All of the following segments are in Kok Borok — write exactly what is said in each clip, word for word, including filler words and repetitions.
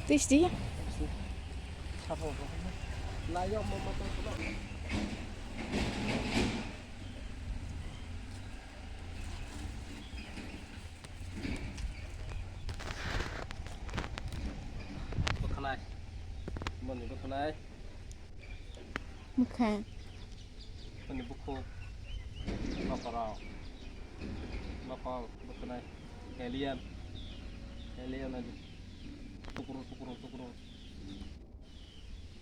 Twisti. Bwkhanai. Boni bwkhanai. Bwkha. Boni bukhuk. Nokorok. Nokol bwkhanai. Alien. Alien adi. Tukuru, tukuru, tukuru.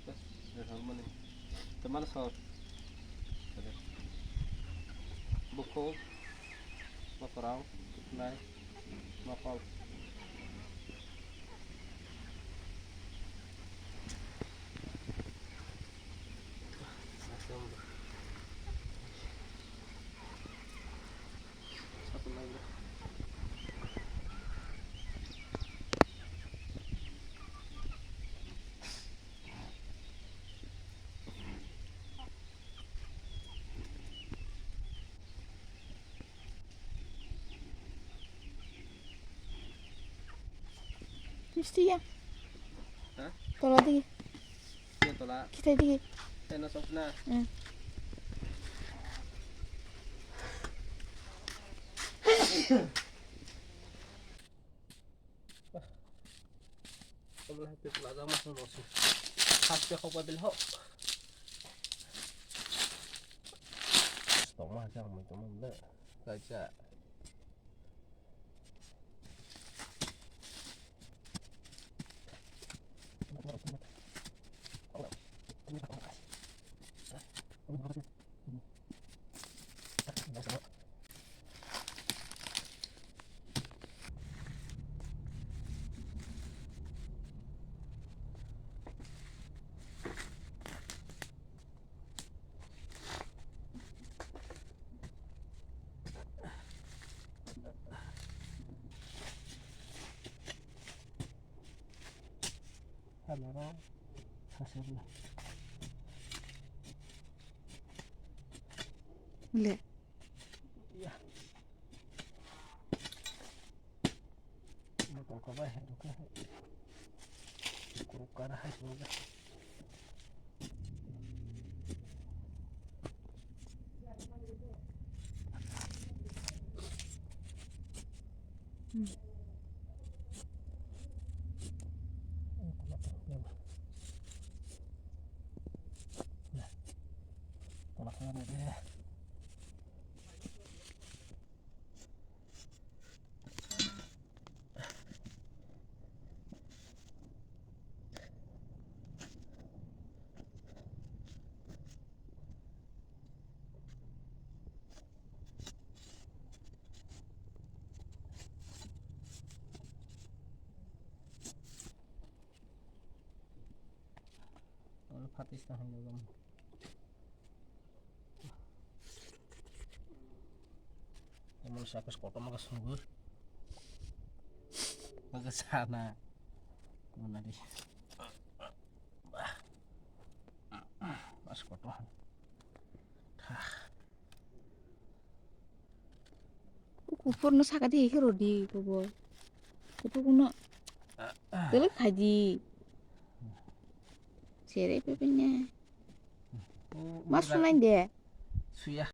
Bas, dah, mani. Teman sor. Bukhuk. Nokorok. Nai. Nokol. Misti ya. Ha? Tola digi. Ini tola. Kita digi. Saya nak sok na. Hmm. Tongma hai twi pla jang ma song rw se. Hap se hok bai bil ho. Tongma hai se ang mai tongma le. Kaisa. Hello. Le. Motor ko bai hai rok khe hai. Kuruk kar hai sung ja. Oro phatis ta hwnwi. Emon sakhe kotorma khe swngo. Oke sana. Mana di. Bah. Mas kotor. Thah. Kuphur no saka di hero di kubo. Kuphur no. Tele khai di. Sere pepe ne. Mas sunai de. Suya.